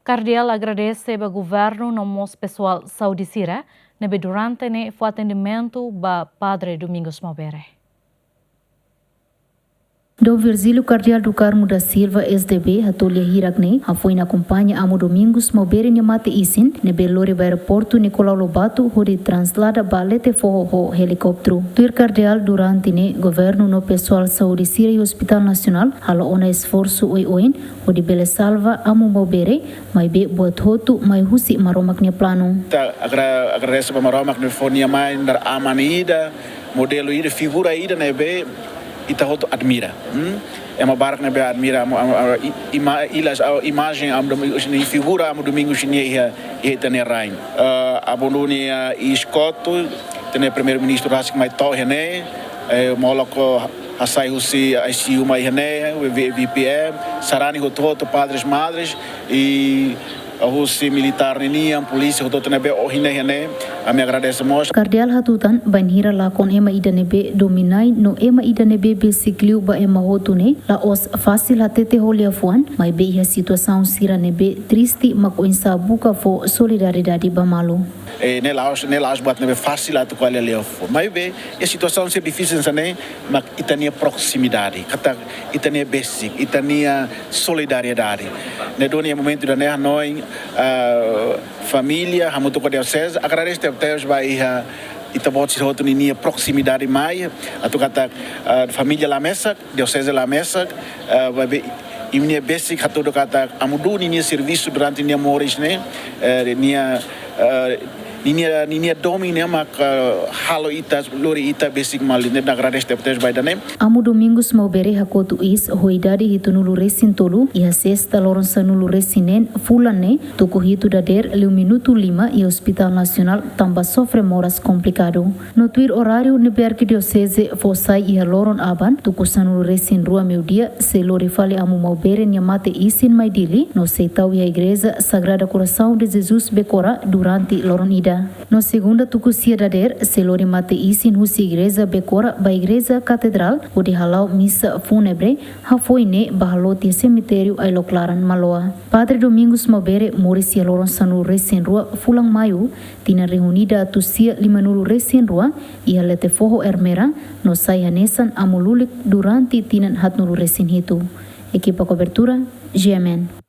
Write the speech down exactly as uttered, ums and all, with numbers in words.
Kardeál agradese ba governu no mós pesoál saúde sira ne'ebé durante ne'e fó atendimentu ba Padre Domingos Maubere. Dom Virgílio Kardeál do Carmo da Silva, S D B, hato'o lia hirak ne'e, hafoin akompaña Amu Domingos Maubere nia mate-isin, ne'ebé lori ba aeroportu Nicolau Lobato, hodi traslada ba Lete Foho ho helikópteru. Tuir Kardeál, durante ne'e, governu no pesoál saúde sira iha Hospitál Nasionál halo ona esforsu oioin, hodi bele salva Amu Maubere, maibé buat hotu mai husi Maromak nia planu. Ita agra-, agradese ba Maromak ne'ebé fó nia mai nu'udar aman ida, modelu ida, figura ida ne'ebé ita hotu admira. Hmm? Ema barak ne'ebé admira Amu, Amu, Amu, i-, ima-, ilas, ah, imajen Amu Domingos, nia figura Amu Domingos nian iha, iha ita-nia rain. Ah, Amu Domingos nia, ah, iis kotuk, ita-nia Primeiru-Ministru rasik mai to'o iha ne'e, eh, molok hasai husi I C U mai iha ne'e, V-, V P M, sarani hotu-hotu, padres, madres, i husi militár ninian, polísia hotu-hotu ne'ebé ohin ne'e iha ne'e, ami agradese mós. Kardeál hatutan, bainhira lakon ema ida ne'ebé dominai no ema ida ne'ebé besik liu ba ema hotu ne'e, la'ós fasil hatete ho liafuan, maibé iha situasaun sira ne'ebé triste mak oinsá buka fó solidariedade ba malu. Eh, ne'e la'ós, ne'e la'ós buat ne'ebé fasil atu ko'alia liafuan. Maibé, iha situasaun sira difisil hanesan ne'e, mak ita-nia proximidade, katak ita-nia besik, ita-nia solidariedade. Ne'e duni iha momentu ida-ne'e ha'u hanoin, ah, família, hamutuk ho dioseze, agradese tebetebes ba iha ita-boot sira hotu ninia proximidade mai, atu katak, ah, família la mesak, dioseze la mesak, ah, maibé imi-nia besik hatudu katak Amu Domingos ninia servisu durante nia moris ne'e, eh, nia, eh, ninia, ninia domin ne'e mak, eh, halo ita, lori ita besik malu, ne'e ita agradese tebetebes ba ida-ne'e. Amu Domingos Maubere hakotu iis ho idade hitunulu-resin-tolu, iha sesta loron sanulu-resin-neen fulan ne'e, tuku hitu dadeer liu minutu lima iha Hospitál Nasionál tanba sofre moras komplikadu. No tuir oráriu ne'ebé Arkidioseze fó sai iha loron aban, tuku sanulu-resin-rua meiudia, sei lori fali Amu Maubere nia mate-isin mai Dili, no sei tau iha Igreja Sagrada Coração de Jesus Becora durante loron ida. No segunda tuku sia dadeer, sei lori mate-isin husi Igreja Becora ba Igreja Katedrál, hodi hala'o misa fúnebre, hafoin ne'e bá haloot iha semitériu Ailok Laran, Maloa. Padre Domingos Maubere moris iha loron sanulu-resin-rua fulan Maiu, tinan rihun ida atus sia limanulu-resin-rua, iha Lete Foho, Ermera, no sai hanesan amu lulik durante tinan haatnulu-resin-hitu. Ekipa kobertura, G M N.